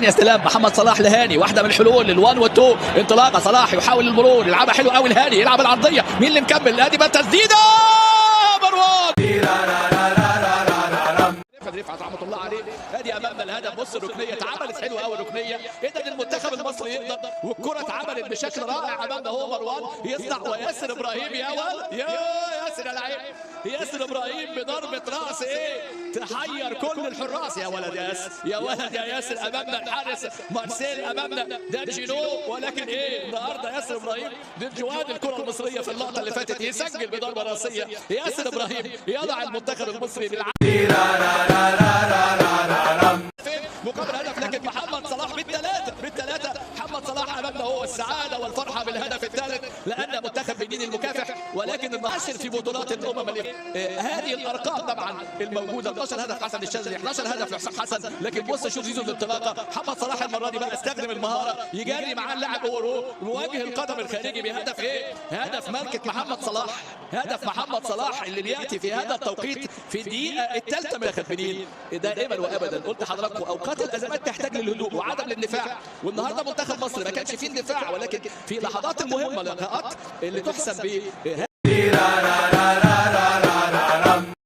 استلام محمد صلاح لهاني، واحدة من الحلول ال1 وال2، انطلاقة صلاح يحاول المرور، يلعبها حلو قوي لهاني، يلعب العرضية، مين اللي مكمل؟ ادي بقى تسديده مروان رفعت رحمه الله عليه. ادي امامنا الهدف، بص الركنيه اتعملت حلوة قوي الركنيه، اذا المنتخب المصري يقدر، والكره اتعملت بشكل رائع امامنا هو مروان يصنع، وياسر ابراهيم يا ولد يا ياسر يا لعيب، ياسر ابراهيم بضربه راس ايه تحير كل الحراس. يا ولد يا ياسر، يا ولد يا ياسر، امامنا الحارس مارسيل، امامنا دانجينو، ولكن ايه النهارده ياسر ابراهيم دنجوان الكره المصرية في اللقطة اللي فاتت يسجل بضربه راسية. ياسر ابراهيم يضع المنتخب المصري بالعالم مقابل هدف، لكن محمد صلاح بالثلاثة محمد صلاح امامنا هو السعادة والفرحه بالهدف الثالث، لان منتخب بنين المكافح ولكن المؤثر في بطولات الامم. هذه الارقام طبعا الموجودة، 12 هدف حسن الشاذلي، 11 هدف لحسام حسن، لكن بص شوف زيزو الانطلاقة، محمد صلاح المرة دي بقى استخدم المهارة، يجري معاه اللاعب اورو، مواجه القدم الخارجي بهدف ايه؟ هدف ماركة محمد صلاح، هدف محمد صلاح اللي بياتي في هذا التوقيت في الدقيقة الثالثة من بنين. دائما وابدا قلت حضراتكم اوقات الازمات تحتاج للهدوء وعدم الاندفاع، والنهارده منتخب مصر ما كانش فيه اندفاع، ولكن في لحظات المهمة، لقاءات اللي تحسب ب